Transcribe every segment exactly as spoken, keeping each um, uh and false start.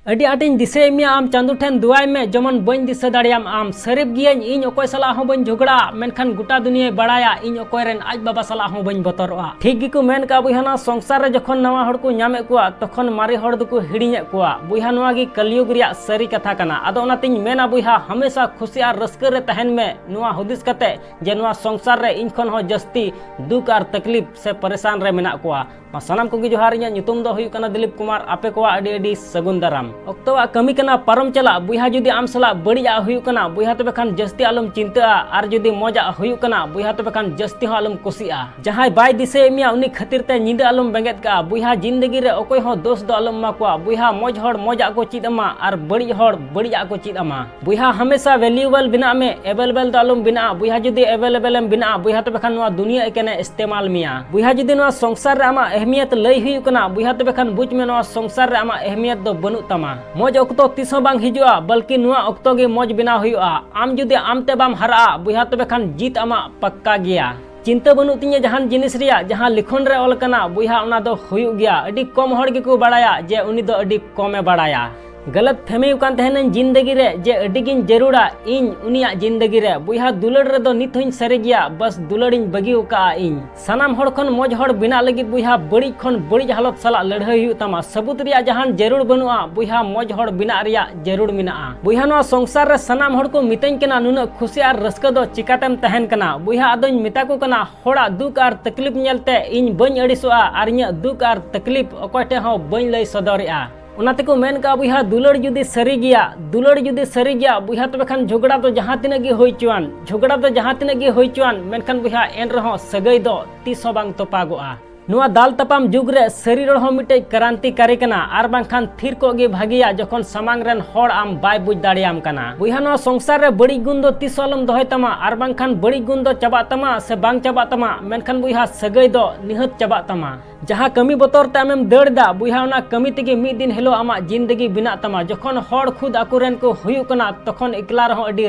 ᱟᱹᱰᱤ ᱟᱸᱴᱤᱧ ᱫᱤᱥᱟᱹᱭᱮᱫ ᱢᱮᱭᱟ ᱟᱢ, ᱪᱟᱸᱫᱚ ᱴᱷᱮᱱ ᱫᱩᱣᱟᱭ ᱢᱮ, ᱡᱮᱢᱚᱱ ᱵᱟᱹᱧ ᱫᱤᱥᱟᱹ ᱫᱟᱲᱮᱭᱟᱢ ᱟᱢ᱾ ᱥᱟᱹᱨᱤᱯ ᱜᱤᱭᱟᱹᱧ, ᱤᱧ ᱚᱠᱚᱭ ᱥᱟᱞᱟᱜ ᱦᱚᱸ ᱵᱟᱹᱧ ᱡᱷᱚᱜᱽᱲᱟᱜᱼᱟ, ᱢᱮᱱᱠᱷᱟᱱ ᱜᱚᱴᱟ ᱫᱩᱱᱤᱭᱟᱹᱭ ᱵᱟᱲᱟᱭᱟ ᱤᱧ ᱚᱠᱚᱭ ᱨᱮᱱ ᱟᱡ ᱵᱟᱵᱟ ᱥᱟᱞᱟᱜ ᱦᱚᱸ ᱵᱟᱹᱧ ᱵᱚᱛᱚᱨᱚᱜᱼᱟ᱾ ᱴᱷᱤᱠ ᱜᱮᱠᱚ ᱢᱮᱱ ᱠᱟᱜᱼᱟ ᱵᱚᱭᱦᱟ, ᱱᱚᱣᱟ ᱥᱚᱝᱥᱟᱨ ᱨᱮ ᱡᱚᱠᱷᱚᱱ ᱱᱟᱣᱟ ᱦᱚᱲ ᱠᱚ ᱧᱟᱢᱮᱫ ᱠᱚᱣᱟ, ᱛᱚᱠᱷᱚᱱ ᱢᱟᱨᱮ ᱦᱚᱲ ᱫᱚᱠᱚ ᱦᱤᱲᱤᱧᱮᱫ ᱠᱚᱣᱟ᱾ ᱵᱚᱭᱦᱟ, ᱱᱚᱣᱟ ᱜᱮ ᱠᱟᱞᱤᱭᱩᱜᱽ ᱨᱮᱭᱟᱜ ᱥᱟᱹᱨᱤ ᱠᱟᱛᱷᱟ ᱠᱟᱱᱟ᱾ ᱟᱫᱚ ᱚᱱᱟᱛᱤᱧ ᱢᱮᱱᱟ ᱵᱚᱭᱦᱟ, ᱦᱟᱢᱮᱥᱟ ᱠᱷᱩᱥᱤ ᱟᱨ ᱨᱟᱹᱥᱠᱟᱹ ᱨᱮ ᱛᱟᱦᱮᱱ ᱢᱮ, ᱱᱚᱣᱟ ᱦᱩᱫᱤᱥ ᱠᱟᱛᱮ ᱡᱮ ᱱᱚᱣᱟ ᱥᱚᱝᱥᱟᱨ ᱨᱮ ᱤᱧ ᱠᱷᱚᱱ ᱦᱚᱸ ᱡᱟᱹᱥᱛᱤ ᱫᱩᱠ ᱟᱨ ᱛᱟᱠᱞᱤᱯ ᱥᱮ ᱯᱟᱨᱮᱥᱟᱱ ᱨᱮ ᱢᱮᱱᱟᱜ ᱠᱚᱣᱟ᱾ ᱢᱟ ᱥᱟᱱᱟᱢ ᱠᱚᱜᱮ ᱡᱚᱦᱟᱨ, ᱤᱧᱟᱹᱜ ᱧᱩᱛᱩᱢ ᱫᱚ ᱦᱩᱭᱩᱜ ᱠᱟᱱᱟ ᱫᱤᱞᱤᱯ ᱠᱩᱢᱟᱨ᱾ ᱟᱯᱮ ᱠᱚᱣᱟᱜ ᱟᱹᱰᱤ ᱟᱹᱰᱤ ᱥᱟᱹᱜᱩᱱ ᱫᱟᱨᱟᱢ᱾ ᱚᱠᱛᱚᱣᱟᱜ ᱠᱟᱹᱢᱤ ᱠᱟᱱᱟ ᱯᱟᱨᱚᱢ ᱪᱟᱞᱟᱜ᱾ ᱵᱚᱭᱦᱟ, ᱡᱩᱫᱤ ᱟᱢ ᱥᱟᱞᱟᱜ ᱵᱟᱹᱲᱤᱡᱟᱜ ᱦᱩᱭᱩᱜ ᱠᱟᱱᱟ, ᱵᱚᱭᱦᱟ, ᱛᱚᱵᱮ ᱠᱷᱟᱱ ᱡᱟᱹᱥᱛᱤ ᱟᱞᱚᱢ ᱪᱤᱱᱛᱟᱹᱜᱼᱟ, ᱟᱨ ᱡᱩᱫᱤ ᱢᱚᱡᱟᱜ ᱦᱩᱭᱩᱜ ᱠᱟᱱᱟ, ᱵᱚᱭᱦᱟ, ᱛᱚᱵᱮ ᱠᱷᱟᱱ ᱡᱟᱹᱥᱛᱤ ᱦᱚᱸ ᱟᱞᱚᱢ ᱠᱩᱥᱤᱜᱼᱟ᱾ ᱡᱟᱦᱟᱸᱭ ᱵᱟᱭ ᱫᱤᱥᱟᱹᱭᱮᱫ ᱢᱮᱭᱟ, ᱩᱱᱤ ᱠᱷᱟᱹᱛᱤᱨ ᱛᱮ ᱧᱤᱫᱟᱹ ᱟᱞᱚᱢ ᱵᱮᱸᱜᱮᱫ ᱠᱟᱜᱼᱟ᱾ ᱵᱚᱭᱦᱟ, ᱡᱤᱱᱫᱮᱜᱤ ᱨᱮ ᱚᱠᱚᱭ ᱦᱚᱸ ᱫᱳᱥ ᱫᱚ ᱟᱞᱚᱢ ᱮᱢᱟ ᱠᱚᱣᱟ᱾ ᱵᱚᱭᱦᱟ, ᱢᱚᱡᱽ ᱦᱚᱲ ᱢᱚᱡᱟᱜ ᱠᱚ ᱪᱮᱫ ᱟᱢᱟ, ᱟᱨ ᱵᱟᱹᱲᱤᱡ ᱦᱚᱲ ᱵᱟᱹᱲᱤᱡᱟᱜ ᱠᱚ ᱪᱮᱫ ᱟᱢᱟ᱾ ᱵᱚᱭᱦᱟ, ᱦᱟᱢᱮᱥᱟ valuable ᱵᱮᱱᱟᱜ ᱢᱮ, available ᱫᱚ ᱟᱞᱚᱢ ᱵᱮᱱᱟᱜᱼᱟ᱾ ᱵᱚᱭᱦᱟ, ᱡᱩᱫᱤ available ᱮᱢ ᱵᱮᱱᱟᱜᱼᱟ, ᱵᱚᱭᱦᱟ, ᱛᱚᱵᱮ ᱠᱷᱟᱱ ᱱᱚᱣᱟ ᱫᱩᱱᱤᱭᱟᱹ ᱮᱠᱮᱱᱮ ᱤᱥᱛᱮᱢᱟᱞ ᱢᱮᱭᱟ᱾ ᱵᱚᱭᱦᱟ, ᱡᱩᱫᱤ ᱱᱚᱣᱟ ᱥᱚᱝᱥᱟᱨ ᱨᱮ ᱟᱢᱟᱜ ᱮᱦᱢᱤᱭᱚᱛ ᱞᱟᱹᱭ ᱦᱩᱭᱩᱜ ᱠᱟᱱᱟ, ᱵᱚᱭᱦᱟ, ᱛᱚᱵᱮ ᱠᱷᱟᱱ ᱵᱩᱡᱽ ᱢᱮ, ᱱᱚᱣᱟ ᱥᱚᱝᱥᱟᱨ ᱨᱮ ᱟᱢᱟᱜ ᱮᱦᱢᱤᱭᱚᱛ ᱫᱚ ᱵᱟᱹᱱᱩᱜ ᱛᱟᱢᱟ᱾ ᱢᱚᱡᱽ ᱚᱠᱛᱚ ᱛᱤᱥ ᱦᱚᱸ ᱵᱟᱝ ᱦᱤᱡᱩᱜᱼᱟ, ᱵᱚᱞᱠᱤ ᱱᱚᱣᱟ ᱚᱠᱛᱚ ᱜᱮ ᱢᱚᱡᱽ ᱵᱮᱱᱟᱣ ᱦᱩᱭᱩᱜᱼᱟ᱾ ᱟᱢ ᱡᱩᱫᱤ ᱟᱢ ᱛᱮ ᱵᱟᱢ ᱦᱟᱨᱟᱜᱼᱟ, ᱵᱚᱭᱦᱟ, ᱛᱚᱵᱮ ᱠᱷᱟᱱ ᱡᱤᱛ ᱟᱢᱟᱜ ᱯᱟᱠᱠᱟ ᱜᱮᱭᱟ᱾ ᱪᱤᱱᱛᱟᱹ ᱵᱟᱹᱱᱩᱜ ᱛᱤᱧᱟᱹ ᱡᱟᱦᱟᱱ ᱡᱤᱱᱤᱥ ᱨᱮᱭᱟᱜ, ᱡᱟᱦᱟᱸ ᱞᱤᱠᱷᱚᱱ ᱨᱮ ᱚᱞ ᱠᱟᱱᱟ, ᱵᱚᱭᱦᱟ, ᱚᱱᱟ ᱫᱚ ᱦᱩᱭᱩᱜ ᱜᱮᱭᱟ᱾ ᱟᱹᱰᱤ ᱠᱚᱢ ᱦᱚᱲ ᱜᱮᱠᱚ ᱵᱟᱲᱟᱭᱟ ᱡᱮ ᱩᱱᱤ ᱫᱚ ᱟᱹᱰᱤ ᱠᱚᱢᱮ ᱵᱟᱲᱟᱭᱟ᱾ ᱜᱟᱞᱟᱛ ᱯᱷᱮᱢᱤ ᱟᱠᱟᱱ ᱛᱟᱦᱮᱱᱟᱹᱧ ᱡᱤᱱᱫᱮᱜᱤ ᱨᱮ ᱡᱮ ᱟᱹᱰᱤ ᱜᱤᱧ ᱡᱟᱹᱨᱩᱲᱟ ᱤᱧ ᱩᱱᱤᱭᱟᱜ ᱡᱤᱱᱫᱮᱜᱤ ᱨᱮ᱾ ᱵᱚᱭᱦᱟ, ᱫᱩᱞᱟᱹᱲ ᱨᱮᱫᱚ ᱱᱤᱛ ᱦᱚᱸᱧ ᱥᱟᱹᱨᱤ ᱜᱮᱭᱟ, ᱵᱟᱥ ᱫᱩᱞᱟᱹᱲᱤᱧ ᱵᱟᱹᱜᱤ ᱟᱠᱟᱫᱼᱟ ᱤᱧ᱾ ᱥᱟᱱᱟᱢ ᱦᱚᱲ ᱠᱷᱚᱱ ᱢᱚᱡᱽ ᱦᱚᱲ ᱵᱮᱱᱟᱜ ᱞᱟᱹᱜᱤᱫ ᱵᱚᱭᱦᱟ, ᱵᱟᱹᱲᱤᱡ ᱠᱷᱚᱱ ᱵᱟᱹᱲᱤᱡ ᱦᱟᱞᱚᱛ ᱥᱟᱞᱟᱜ ᱞᱟᱹᱲᱦᱟᱹᱭ ᱦᱩᱭᱩᱜ ᱛᱟᱢᱟ᱾ ᱥᱟᱹᱵᱩᱛ ᱨᱮᱭᱟᱜ ᱡᱟᱦᱟᱱ ᱡᱟᱹᱨᱩᱲ ᱵᱟᱹᱱᱩᱜᱼᱟ ᱵᱚᱭᱦᱟ, ᱢᱚᱡᱽ ᱦᱚᱲ ᱵᱮᱱᱟᱜ ᱨᱮᱭᱟᱜ ᱡᱟᱹᱨᱩᱲ ᱢᱮᱱᱟᱜᱼᱟ᱾ ᱵᱚᱭᱦᱟ, ᱱᱚᱣᱟ ᱥᱚᱝᱥᱟᱨ ᱨᱮ ᱥᱟᱱᱟᱢ ᱦᱚᱲ ᱠᱚ ᱢᱤᱛᱟᱹᱧ ᱠᱟᱱᱟ, ᱱᱩᱱᱟᱹᱜ ᱠᱷᱩᱥᱤ ᱟᱨ ᱨᱟᱹᱥᱠᱟᱹ ᱫᱚ ᱪᱤᱠᱟᱛᱮᱢ ᱛᱟᱦᱮᱱ ᱠᱟᱱᱟ? ᱵᱚᱭᱦᱟ, ᱟᱫᱚᱧ ᱢᱮᱛᱟ ᱠᱚ ᱠᱟᱱᱟ, ᱦᱚᱲᱟᱜ ᱫᱩᱠ ᱟᱨ ᱛᱟᱠᱞᱤᱯ ᱧᱮᱞᱛᱮ ᱤᱧ ᱵᱟᱹᱧ ᱟᱹᱲᱤᱥᱚᱜᱼᱟ ᱟᱨ ᱤᱧᱟᱹᱜ ᱫᱩᱠ ᱟᱨ ᱛᱟᱠᱞᱤᱯ ᱚᱠᱚᱭ ᱴᱷᱮᱱ ᱦᱚᱸ ᱵᱟᱹᱧ ᱞᱟᱹᱭ ᱥᱚᱫᱚᱨᱮᱜᱼᱟ᱾ ᱚᱱᱟ ᱛᱮᱠᱚ ᱢᱮᱱ ᱠᱟᱜᱼᱟ, ᱵᱚᱭᱦᱟ, ᱫᱩᱞᱟᱹᱲ ᱡᱩᱫᱤ ᱥᱟᱹᱨᱤ ᱜᱮᱭᱟ, ᱫᱩᱞᱟᱹᱲ ᱡᱩᱫᱤ ᱥᱟᱹᱨᱤ ᱜᱮᱭᱟ, ᱵᱚᱭᱦᱟ, ᱛᱚᱵᱮ ᱠᱷᱟᱱ ᱡᱷᱚᱜᱽᱲᱟ ᱫᱚ ᱡᱟᱦᱟᱸ ᱛᱤᱱᱟᱹᱜ ᱜᱮ ᱦᱩᱭ ᱦᱚᱪᱚᱣᱟᱱ, ᱡᱷᱚᱜᱽᱲᱟ ᱫᱚ ᱡᱟᱦᱟᱸ ᱛᱤᱱᱟᱹᱜ ᱜᱮ ᱦᱩᱭ ᱦᱚᱪᱚᱣᱟᱱ, ᱢᱮᱱᱠᱷᱟᱱ ᱵᱚᱭᱦᱟ, ᱮᱱ ᱨᱮᱦᱚᱸ ᱥᱟᱹᱜᱟᱹᱭ ᱫᱚ ᱛᱤᱥ ᱦᱚᱸ ᱵᱟᱝ ᱛᱚᱯᱟᱜᱚᱜᱼᱟ᱾ ᱱᱚᱣᱟ ᱫᱟᱞ ᱛᱟᱯᱟᱢ ᱡᱩᱜᱽ ᱨᱮ ᱥᱟᱹᱨᱤ ᱨᱚᱲ ᱦᱚᱸ ᱢᱤᱫᱴᱮᱡ ᱠᱨᱟᱱᱛᱤᱠᱟᱨᱤ ᱠᱟᱱᱟ, ᱟᱨ ᱵᱟᱝᱠᱷᱟᱱ ᱛᱷᱤᱨ ᱠᱚᱜ ᱜᱮ ᱵᱷᱟᱹᱜᱤᱭᱟ, ᱡᱚᱠᱷᱚᱱ ᱥᱟᱢᱟᱝ ᱨᱮᱱ ᱦᱚᱲ ᱟᱢ ᱵᱟᱭ ᱵᱩᱡᱽ ᱫᱟᱲᱮᱭᱟᱢ ᱠᱟᱱᱟ᱾ ᱵᱚᱭᱦᱟ, ᱱᱚᱣᱟ ᱥᱚᱝᱥᱟᱨ ᱨᱮ ᱵᱟᱹᱲᱤᱡ ᱜᱩᱱ ᱫᱚ ᱛᱤᱥ ᱦᱚᱸ ᱟᱞᱚᱢ ᱫᱚᱦᱚᱭ ᱛᱟᱢᱟ, ᱟᱨ ᱵᱟᱝᱠᱷᱟᱱ ᱵᱟᱹᱲᱤᱡ ᱜᱩᱱ ᱫᱚ ᱪᱟᱵᱟᱜ ᱛᱟᱢᱟ ᱥᱮ ᱵᱟᱝ ᱪᱟᱵᱟᱜ ᱛᱟᱢᱟ, ᱢᱮᱱᱠᱷᱟᱱ ᱵᱚᱭᱦᱟ, ᱥᱟᱹᱜᱟᱹᱭ ᱫᱚ ᱱᱤᱦᱟᱹᱛ ᱪᱟᱵᱟᱜ ᱛᱟᱢᱟ᱾ ᱡᱟᱦᱟᱸ ᱠᱟᱹᱢᱤ ᱵᱚᱛᱚᱨ ᱛᱮ ᱟᱢᱮᱢ ᱫᱟᱹᱲ ᱮᱫᱟ, ᱵᱚᱭᱦᱟ, ᱚᱱᱟ ᱠᱟᱹᱢᱤ ᱛᱮᱜᱮ ᱢᱤᱫ ᱫᱤᱱ ᱦᱤᱞᱳᱜ ᱟᱢᱟᱜ ᱡᱤᱱᱫᱮᱜᱤ ᱵᱮᱱᱟᱜ ᱛᱟᱢᱟ᱾ ᱡᱚᱠᱷᱚᱱ ᱦᱚᱲ ᱠᱷᱩᱫ ᱟᱠᱚᱨᱮᱱ ᱠᱚ ᱦᱩᱭᱩᱜ ᱠᱟᱱᱟ, ᱛᱚᱠᱷᱚᱱ ᱮᱠᱞᱟ ᱨᱮᱦᱚᱸ ᱟᱹᱰᱤ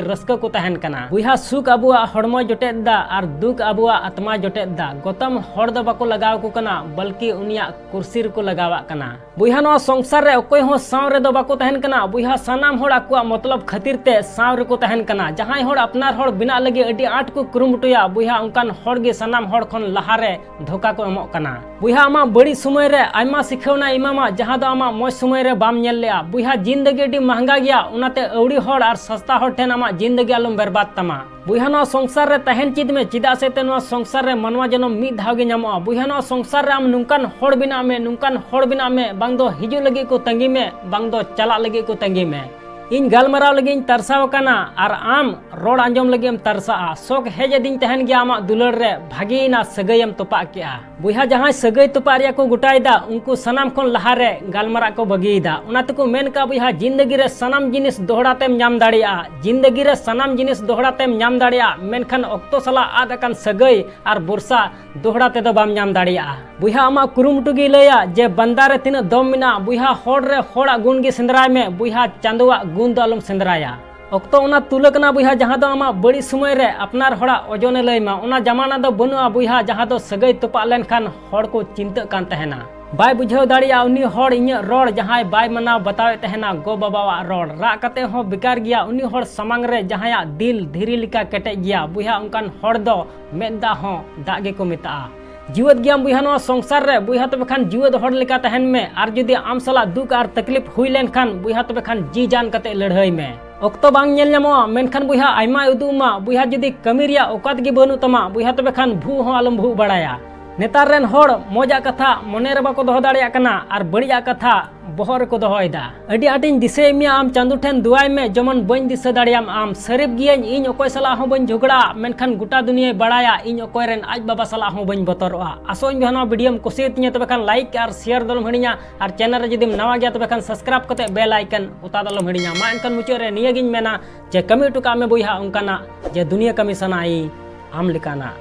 ᱨᱟᱹᱥᱠᱟᱹ ᱠᱚ ᱛᱟᱦᱮᱱ ᱠᱟᱱᱟ᱾ ᱵᱚᱭᱦᱟ, ᱥᱩᱠ ᱟᱵᱚᱣᱟᱜ ᱦᱚᱲᱢᱚᱭ ᱡᱚᱴᱮᱫ ᱮᱫᱟ ᱟᱨ ᱫᱩᱠ ᱟᱵᱚᱣᱟᱜ ᱟᱛᱢᱟᱭ ᱡᱚᱴᱮᱫ ᱮᱫᱟ᱾ ᱜᱚᱛᱚᱢ ᱦᱚᱲ ᱫᱚ ᱵᱟᱠᱚ ᱞᱟᱜᱟᱣ ᱠᱟᱱᱟ, ᱵᱚᱞᱠᱤ ᱩᱱᱤᱭᱟᱜ ᱠᱩᱨᱥᱤ ᱨᱮᱠᱚ ᱞᱟᱜᱟᱣᱟᱜ ᱠᱟᱱᱟ᱾ ᱵᱚᱭᱦᱟ, ᱱᱚᱣᱟ ᱥᱚᱝᱥᱟᱨ ᱨᱮ ᱚᱠᱚᱭ ᱦᱚᱸ ᱥᱟᱶ ᱨᱮᱫᱚ ᱵᱟᱠᱚ ᱛᱟᱦᱮᱱ ᱠᱟᱱᱟ᱾ ᱵᱚᱭᱦᱟ, ᱥᱟᱱᱟᱢ ᱦᱚᱲ ᱟᱠᱚᱣᱟᱜ ᱢᱚᱛᱞᱚᱵ ᱠᱷᱟᱹᱛᱤᱨ ᱛᱮ ᱥᱟᱶ ᱨᱮᱠᱚ ᱛᱟᱦᱮᱱ ᱠᱟᱱᱟ᱾ ᱡᱟᱦᱟᱸᱭ ᱦᱚᱲ ᱟᱯᱱᱟᱨ ᱦᱚᱲ ᱵᱮᱱᱟᱜ ᱞᱟᱹᱜᱤᱫ ᱟᱹᱰᱤ ᱟᱸᱴ ᱠᱚ ᱠᱩᱨᱩᱢᱩᱴᱩᱭᱟ, ᱵᱚᱭᱦᱟ, ᱚᱱᱠᱟᱱ ᱦᱚᱲ ᱜᱮ ᱥᱟᱱᱟᱢ ᱦᱚᱲ ᱠᱷᱚᱱ ᱞᱟᱦᱟ ᱨᱮ ᱫᱷᱳᱠᱟ ᱠᱚ ᱮᱢᱚᱜ ᱠᱟᱱᱟ᱾ ᱵᱚᱭᱦᱟ, ᱟᱢᱟᱜ ᱵᱟᱹᱲᱤᱡ ᱥᱚᱢᱚᱭ ᱨᱮ ᱟᱭᱢᱟ ᱥᱤᱠᱷᱟᱹᱣᱱᱟ ᱮᱢᱟᱢᱟ, ᱡᱟᱦᱟᱸ ᱫᱚ ᱟᱢᱟᱜ ᱢᱚᱡᱽ ᱥᱚᱢᱚᱭ ᱨᱮ ᱵᱟᱢ ᱧᱮᱞ ᱞᱮᱜᱼᱟ᱾ ᱵᱚᱭᱦᱟ, ᱡᱤᱱᱫᱮᱜᱤ ᱟᱹᱰᱤ ᱢᱟᱦᱝᱜᱟ ᱜᱮᱭᱟ, ᱚᱱᱟᱛᱮ ᱟᱹᱣᱲᱤ ᱦᱚᱲ ᱟᱨ ᱥᱟᱥᱛᱟ ᱦᱚᱲ ᱴᱷᱮᱱ ᱟᱢᱟᱜ ᱡᱤᱱᱫᱮᱜᱤ ᱟᱞᱚᱢ ᱵᱮᱨᱵᱟᱫ ᱛᱟᱢᱟ᱾ ᱵᱚᱭᱦᱟ, ᱱᱚᱣᱟ ᱥᱚᱝᱥᱟᱨ ᱨᱮ ᱛᱟᱦᱮᱱ ᱪᱮᱫ ᱢᱮ, ᱪᱮᱫᱟᱜ ᱥᱮ ᱛᱮ ᱱᱚᱣᱟ ᱥᱚᱝᱥᱟᱨ ᱨᱮ ᱢᱟᱱᱣᱟ ᱡᱚᱱᱚᱢ ᱢᱤᱫ ᱫᱷᱟᱣ ᱜᱮ ᱧᱟᱢᱚᱜᱼᱟ᱾ ᱵᱚᱭᱦᱟ, ᱱᱚᱣᱟ ᱥᱚᱝᱥᱟᱨ ᱨᱮ ᱟᱢ ᱱᱚᱝᱠᱟᱱ ᱦᱚᱲ ᱵᱮᱱᱟᱜ ᱢᱮ, ᱱᱚᱝᱠᱟᱱ ᱦᱚᱲ ᱵᱮᱱᱟᱜ ᱢᱮ, ᱵᱟᱝ ᱫᱚ ᱦᱤᱡᱩᱜ ᱞᱟᱹᱜᱤᱫ ᱠᱚ ᱛᱟᱺᱜᱤ ᱢᱮ, ᱵᱟᱝ ᱫᱚ ᱪᱟᱞᱟᱜ ᱞᱟᱹᱜᱤᱫ ᱠᱚ ᱛᱟᱺᱜᱤ ᱢᱮ᱾ ᱤᱧ ᱜᱟᱞᱢᱟᱨᱟᱣ ᱞᱟᱹᱜᱤᱫ ᱤᱧ ᱛᱟᱨᱥᱟᱣ ᱟᱠᱟᱱᱟ ᱟᱨ ᱟᱢ ᱨᱚᱲ ᱟᱸᱡᱚᱢ ᱞᱟᱹᱜᱤᱫ ᱮᱢ ᱛᱟᱨᱥᱟᱜᱼᱟ᱾ ᱥᱚᱠ ᱦᱮᱡ ᱟᱹᱫᱤᱧ ᱛᱟᱦᱮᱱ ᱜᱮᱭᱟ ᱟᱢᱟᱜ ᱫᱩᱞᱟᱹᱲ ᱨᱮ, ᱵᱷᱟᱜᱮᱭᱮᱱᱟ ᱥᱟᱹᱜᱟᱹᱭ ᱮᱢ ᱛᱚᱯᱟᱜ ᱠᱮᱜᱼᱟ᱾ ᱵᱚᱭᱦᱟ, ᱡᱟᱦᱟᱸᱭ ᱥᱟᱹᱜᱟᱹᱭ ᱛᱚᱯᱟᱜ ᱨᱮᱭᱟᱜ ᱠᱚ ᱜᱚᱴᱟᱭᱮᱫᱟ, ᱩᱱᱠᱩ ᱥᱟᱱᱟᱢ ᱠᱷᱚᱱ ᱞᱟᱦᱟᱨᱮ ᱜᱟᱞᱢᱟᱨᱟᱜ ᱠᱚ ᱵᱟᱹᱜᱤᱭᱮᱫᱟ᱾ ᱚᱱᱟ ᱛᱮᱠᱚ ᱢᱮᱱ ᱠᱟᱜᱼᱟ, ᱵᱚᱭᱦᱟ, ᱡᱤᱱᱫᱮᱜᱤ ᱨᱮ ᱥᱟᱱᱟᱢ ᱡᱤᱱᱤᱥ ᱫᱚᱦᱲᱟ ᱛᱮᱢ ᱧᱟᱢ ᱫᱟᱲᱮᱭᱟᱜᱼᱟ᱾ ᱡᱤᱱᱫᱮᱜᱤ ᱨᱮ ᱥᱟᱱᱟᱢ ᱡᱤᱱᱤᱥ ᱫᱚᱦᱲᱟ ᱛᱮᱢ ᱧᱟᱢ ᱫᱟᱲᱮᱭᱟᱜᱼᱟ, ᱢᱮᱱᱠᱷᱟᱱ ᱚᱠᱛᱚ ᱥᱟᱞᱟᱜ ᱟᱫ ᱟᱠᱟᱱ ᱥᱟᱹᱜᱟᱹᱭ ᱟᱨ ᱵᱚᱨᱥᱟ ᱫᱚᱦᱲᱟ ᱛᱮᱫᱚ ᱵᱟᱢ ᱧᱟᱢ ᱫᱟᱲᱮᱭᱟᱜᱼᱟ᱾ ᱵᱚᱭᱦᱟ, ᱟᱢᱟᱜ ᱠᱩᱨᱩᱢᱩᱴᱩ ᱜᱮᱭ ᱞᱟᱹᱭᱟ ᱡᱮ ᱵᱟᱱᱫᱟ ᱨᱮ ᱛᱤᱱᱟᱹᱜ ᱫᱚᱢ ᱢᱮᱱᱟᱜᱼᱟ᱾ ᱵᱚᱭᱦᱟ, ᱦᱚᱲ ᱨᱮ ᱦᱚᱲᱟᱜ ᱜᱩᱱ ᱜᱮ ᱥᱮᱸᱫᱽᱨᱟᱭ ᱢᱮ᱾ ᱵᱚᱭᱦᱟ, ᱪᱟᱸᱫᱳᱣᱟᱜ ᱜᱩᱱ ᱫᱚ ᱟᱞᱚᱢ ᱥᱮᱸᱫᱽᱨᱟᱭᱟ᱾ ᱚᱠᱛᱚ ᱚᱱᱟ ᱛᱩᱞᱟᱹ ᱠᱟᱱᱟ ᱵᱚᱭᱦᱟ, ᱡᱟᱦᱟᱸ ᱫᱚ ᱟᱢᱟᱜ ᱵᱟᱹᱲᱤᱡ ᱥᱚᱢᱚᱭ ᱨᱮ ᱟᱯᱱᱟᱨ ᱦᱚᱲᱟᱜ ᱳᱡᱚᱱᱮ ᱞᱟᱹᱭ ᱢᱟ᱾ ᱚᱱᱟ ᱡᱟᱢᱟᱱᱟ ᱫᱚ ᱵᱟᱹᱱᱩᱜᱼᱟ ᱵᱚᱭᱦᱟ, ᱡᱟᱦᱟᱸ ᱫᱚ ᱥᱟᱹᱜᱟᱹᱭ ᱛᱚᱯᱟᱜ ᱞᱮᱱᱠᱷᱟᱱ ᱦᱚᱲ ᱠᱚ ᱪᱤᱱᱛᱟᱹᱜ ᱠᱟᱱ ᱛᱟᱦᱮᱱᱟ᱾ ᱵᱟᱭ ᱵᱩᱡᱷᱟᱹᱣ ᱫᱟᱲᱮᱭᱟᱜᱼᱟ ᱩᱱᱤ ᱦᱚᱲ ᱤᱧᱟᱹᱜ ᱨᱚᱲ, ᱡᱟᱦᱟᱸᱭ ᱵᱟᱭ ᱢᱟᱱᱟᱣ ᱵᱟᱛᱟᱣᱮᱫ ᱛᱟᱦᱮᱱᱟ ᱜᱚ ᱵᱟᱵᱟᱣᱟᱜ ᱨᱚᱲ᱾ ᱨᱟᱜ ᱠᱟᱛᱮ ᱦᱚᱸ ᱵᱮᱠᱟᱨ ᱜᱮᱭᱟ ᱩᱱᱤ ᱦᱚᱲ ᱥᱟᱢᱟᱝ ᱨᱮ ᱡᱟᱦᱟᱸᱭᱟᱜ ᱫᱤᱞ ᱫᱷᱤᱨᱤ ᱞᱮᱠᱟ ᱠᱮᱴᱮᱡ ᱜᱮᱭᱟ᱾ ᱵᱚᱭᱦᱟ, ᱚᱱᱠᱟᱱ ᱦᱚᱲ ᱫᱚ ᱢᱮᱫ ᱫᱟᱜ ᱦᱚᱸ ᱫᱟᱜ ᱜᱮᱠᱚ ᱢᱮᱛᱟᱜᱼᱟ᱾ ᱡᱤᱣᱮᱫ ᱜᱮᱭᱟᱢ ᱵᱚᱭᱦᱟ ᱱᱚᱣᱟ ᱥᱚᱝᱥᱟᱨ ᱨᱮ, ᱵᱚᱭᱦᱟ ᱛᱚᱵᱮ ᱠᱷᱟᱱ ᱡᱤᱣᱮᱫ ᱦᱚᱲ ᱞᱮᱠᱟ ᱛᱟᱦᱮᱱ ᱢᱮ᱾ ᱟᱨ ᱡᱩᱫᱤ ᱟᱢ ᱥᱟᱞᱟᱜ ᱫᱩᱠ ᱟᱨ ᱛᱟᱠᱞᱤᱯ ᱦᱩᱭ ᱞᱮᱱᱠᱷᱟᱱ, ᱵᱚᱭᱦᱟ ᱛᱚᱵᱮ ᱠᱷᱟᱱ ᱡᱤ ᱡᱟᱱ ᱠᱟᱛᱮ ᱞᱟᱹᱲᱦᱟᱹᱭ ᱢᱮ᱾ ᱚᱠᱛᱚ ᱵᱟᱝ ᱧᱮᱞ ᱧᱟᱢᱚᱜᱼᱟ, ᱢᱮᱱᱠᱷᱟᱱ ᱵᱚᱭᱦᱟ ᱟᱭᱢᱟᱭ ᱩᱫᱩᱜ ᱟᱢᱟ᱾ ᱵᱚᱭᱦᱟ ᱡᱩᱫᱤ ᱠᱟᱹᱢᱤ ᱨᱮᱭᱟᱜ ᱚᱠᱟᱛ ᱜᱮ ᱵᱟᱹᱱᱩᱜ ᱛᱟᱢᱟ, ᱵᱚᱭᱦᱟ ᱛᱚᱵᱮ ᱠᱷᱟᱱ ᱵᱷᱩᱜ ᱦᱚᱸ ᱟᱞᱚᱢ ᱵᱷᱩᱜ ᱵᱟᱲᱟᱭᱟ᱾ ᱱᱮᱛᱟᱨ ᱨᱮᱱ ᱦᱚᱲ ᱢᱚᱡᱟᱜ ᱠᱟᱛᱷᱟ ᱢᱚᱱᱮ ᱨᱮ ᱵᱟᱠᱚ ᱫᱚᱦᱚ ᱫᱟᱲᱮᱭᱟᱜ ᱠᱟᱱᱟ ᱟᱨ ᱵᱟᱹᱲᱤᱡᱟᱜ ᱠᱟᱛᱷᱟ ᱵᱚᱦᱚᱜ ᱨᱮᱠᱚ ᱫᱚᱦᱚᱭᱮᱫᱟ᱾ ᱟᱹᱰᱤ ᱟᱸᱴᱤᱧ ᱫᱤᱥᱟᱹᱭᱮᱫ ᱢᱮᱭᱟ ᱟᱢ, ᱪᱟᱸᱫᱳ ᱴᱷᱮᱱ ᱫᱩᱣᱟᱭ ᱢᱮ, ᱡᱮᱢᱚᱱ ᱵᱟᱹᱧ ᱫᱤᱥᱟᱹ ᱫᱟᱲᱮᱭᱟᱢ ᱟᱢ᱾ ᱥᱟᱹᱨᱤᱵ ᱜᱤᱭᱟᱹᱧ, ᱤᱧ ᱚᱠᱚᱭ ᱥᱟᱞᱟᱜ ᱦᱚᱸ ᱵᱟᱹᱧ ᱡᱷᱚᱜᱽᱲᱟᱜᱼᱟ, ᱢᱮᱱᱠᱷᱟᱱ ᱜᱚᱴᱟ ᱫᱩᱱᱤᱭᱟᱹᱭ ᱵᱟᱲᱟᱭᱟ ᱤᱧ ᱚᱠᱚᱭ ᱨᱮᱱ ᱟᱡ ᱵᱟᱵᱟ ᱥᱟᱞᱟᱜ ᱦᱚᱸ ᱵᱟᱹᱧ ᱵᱚᱛᱚᱨᱚᱜᱼᱟ᱾ ᱟᱥᱚᱜ ᱟᱹᱧ ᱵᱚᱭᱦᱟ ᱱᱚᱣᱟ ᱵᱷᱤᱰᱤᱭᱳᱢ ᱠᱩᱥᱤᱭᱟᱛᱤᱧᱟ, ᱛᱚᱵᱮ ᱠᱷᱟᱱ ᱞᱟᱭᱤᱠ ᱟᱨ ᱥᱮᱭᱟᱨ ᱫᱚ ᱟᱞᱚᱢ ᱦᱤᱲᱤᱧᱟ, ᱟᱨ ᱪᱮᱱᱮᱞ ᱨᱮ ᱡᱩᱫᱤᱢ ᱱᱟᱣᱟ ᱜᱮᱭᱟ ᱛᱚᱵᱮ ᱠᱷᱟᱱ ᱥᱟᱵᱥᱠᱨᱟᱭᱤᱵ ᱠᱟᱛᱮ ᱵᱮᱞ ᱟᱭᱠᱚᱱ ᱚᱛᱟ ᱫᱚ ᱟᱞᱚᱢ ᱦᱤᱲᱤᱧᱟ᱾ ᱢᱟ ᱮᱱᱠᱷᱟᱱ ᱢᱩᱪᱟᱹᱫ ᱨᱮ ᱱᱤᱭᱟᱹᱜᱤᱧ ᱢᱮᱱᱟ ᱡᱮ ᱠᱟᱹᱢᱤ ᱦᱚᱴᱚ ᱠᱟᱜ ᱢᱮ ᱵᱚᱭᱦᱟ ᱚᱱᱠᱟᱱᱟᱜ ᱡᱮ ᱫᱩᱱᱤᱭᱟᱹ ᱠᱟᱹᱢᱤ ᱥᱟᱱᱟᱭ ᱟᱢ ᱞᱮᱠᱟᱱᱟᱜ᱾